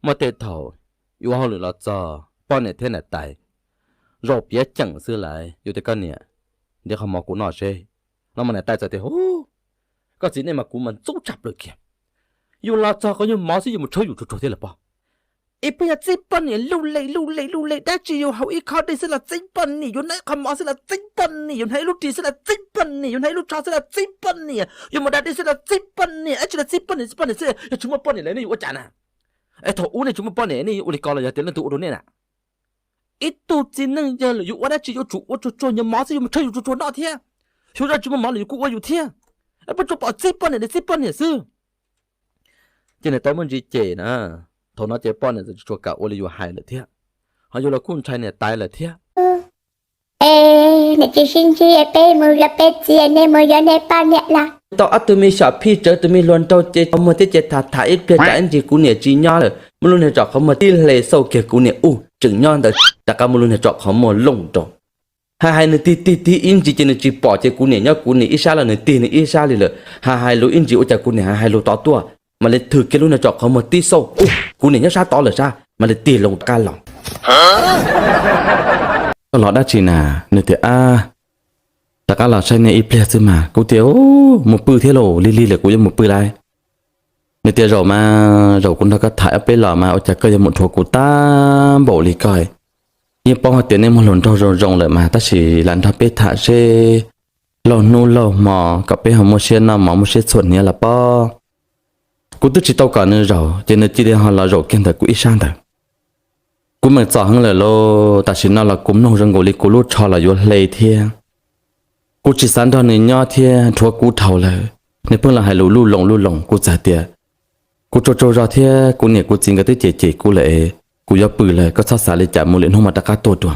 Muaj tej thaum yuav ua hauj lwm los txog poj niam thiab niam tais zaum piav ceem xwb lawm, yus tias koj niam, ntiav qhov mov kuv noj seb. No mas niam tais txawm tias, Huv, koj txiv nej mas kuv mas ntxub tshaj plaws kiag. Yus los txog qhov nyuag mov xwb yus mus tshawb yus tsuag tsuag thiab lawm pob. Ib pliag yog txib poj niam luj li luj li luj li dab tsi, yus haus ib khob dej xwb los txib poj niam, yus hnav ib qhov mov xwb los txib poj niam, yus hnav ib lub ris xwb los txib poj niam, yus hnav ib lub tsho xwb los txib poj niam, yus mus da dej xwb los txib poj niam, dab tsi los txib poj niam, txib poj niam xwb. Yog tsis muaj poj niam lawm nej yuav ua cas na? Es thaum ub nej tsis muaj poj niam nej ua li ko los yog tias leej twg ua rau nej na? Ib tug txiv neej yawg lawm yus ua dab tsi yuav tsum ua tsuag tsuag, nyuag mov xwb yus mus tshawb yus tsuag tsuag noj thiab. Xyov zaj tsis muaj mov lawm yus kuj ua yus thiab. Peb tsuas pom txib poj niam li txib poj niam xwb. Ces niam tais muaj ntsis cem na. Thaum no ces poj niam txawm tsis tshua kam ua li yus hais lawm thiab, ho yus los kuj ntshai niam tais lawm thiab. Es niam tsis sib ntsib, peb mus los peb txiv, nej mus yuav nej poj niam los. Tau ob tug me xyom phij tsawv tus me hluas nraug ces qhov muag thiab ces tham tham ib pliag tsam ib ntsis kuv niam tsis nyob lawm, muab lub niag tsom qhov muag tib hle xauj kiag kuv niam ub tseem nyob ntawd, rov qab muab lub niag tsom qhov muag looj rau. Hais hais nws tig tig tig ib ntsis ces nws tsis pom ces kuv niam nyob kuv niam ib sab los nws tig nws ib sab li lawm. Hais hais lus ib ntsis ua cas kuv niam hais hais lus tod tuaj, mam li thwm kiag lub niag tsom qhov muag tib xauj ub kuv niam nyob sab tod lawm sab, mam li tig loo rov qab los. Koj los dab tsi na? Nws tias, Ab, rov qab los saib nej ib pliag xwb mas. Kuv tias, Ub, mus pw thiab lauj, lig lig lawm kuv yuav mus pw lauj. Nws tias, Zaum mas zaum kuv nrog koj tham ob peb los mas ua cas koj yuav mus dhuav kuv tag npaum li koj? Yeej paub hais tias nej muaj hluas nraug zoo zoo lawm mas tab sis lam nrog peb tham seb laug hnub laug hmo kom peb ho muaj siab noj mov muaj siab txhuam hniav los pob. Kuv twb tsis tau kom nws zaum ces nws cia li ho los zaum kiag ntawm kuv ib sab ntawd. Kuv meem txom heev lawm lauj, tam sim no los kuv mloog zoo nkaus li kuv lub tsho los yuav hle thiab. Kuv tsis xav nrog nws nyob thiab, dhuav kuv dhau lawm. Nws pheej los hais lus luj loos luj loos, kuv txawm tias, Kuv tsaug tsaug zog thiab, kuv niam kuv txiv nkawd twb cem cem kuv lawm es kuv yuav pw lawm, koj txhob xav li cas, mus lwm hnub mas rov qab tuaj dua.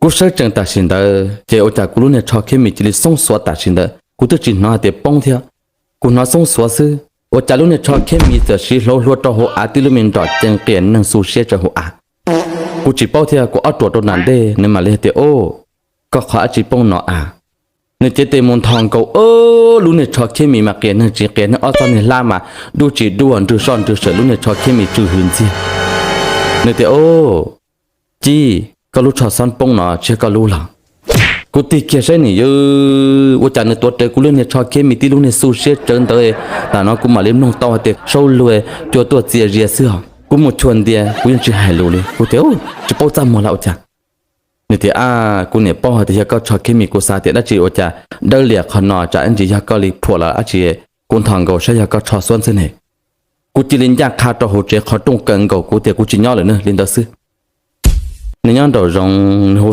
Kuv sawv tsees tam sim ntawd ces ua cas kuv lub niag tsho khiab mis cia li xoob xuav tam sim ntawd, kuv twb tsis hnov hais tias poob thiab, kuv hnov xoob xuav xwb, ua cas lub niag tsho khiab mis txawm siv hlauv hlua rau hauv av tib lub me nrom ceev qias neeg xu siab tsawv hauv av. Kuv tsis paub thiab, kuv ob ruam rau nram ntej nws mam li hais tias, Au, koj qhov dab tsi poob no a? Nws cev tes mus nthos nkaus, lub niag tsho khiab mis mas qias neeg tsis qias neeg, ob txoj niag hlab mas dub tsis dub, nrwg soj nrwg sawm, lub niag tsho khiab mis tsw hws ntxiag. Nws tias, Au, Ci, koj lub tsho xob poob no tsis yog koj lub los? Kuv tig kiag saib nim yog ua cas nws tuav rawv kuv lub niag tsho khiab mis tib lub niag xu siab tsawv ntawd. Tam no kuv mam li mloog tau hais tias saub luag cua tuaj txias zias xwb os. Kuv mus chua ntias kuv yeej tsis hais lus li, kuv tias, Tsis paub txaj muag los ua cas? Nws tias, Ab, kuv niam paub hais tias yog koj tsho khiab mis, kuv xav tias dab tsi ua cas dawb lias qhov no, tsam ib ntsis yog koj li phuam los dab tsi, kuv nthos nkaus saib yog koj tsho xuab ntxwb ne. Kuv cia li ncaj qha rau hauv tsev qhov rooj kaw nkaus, kuv tias kuv tsis nyob lawm na, li ntawd xwb. Nws nyob nraum zoov, nws hu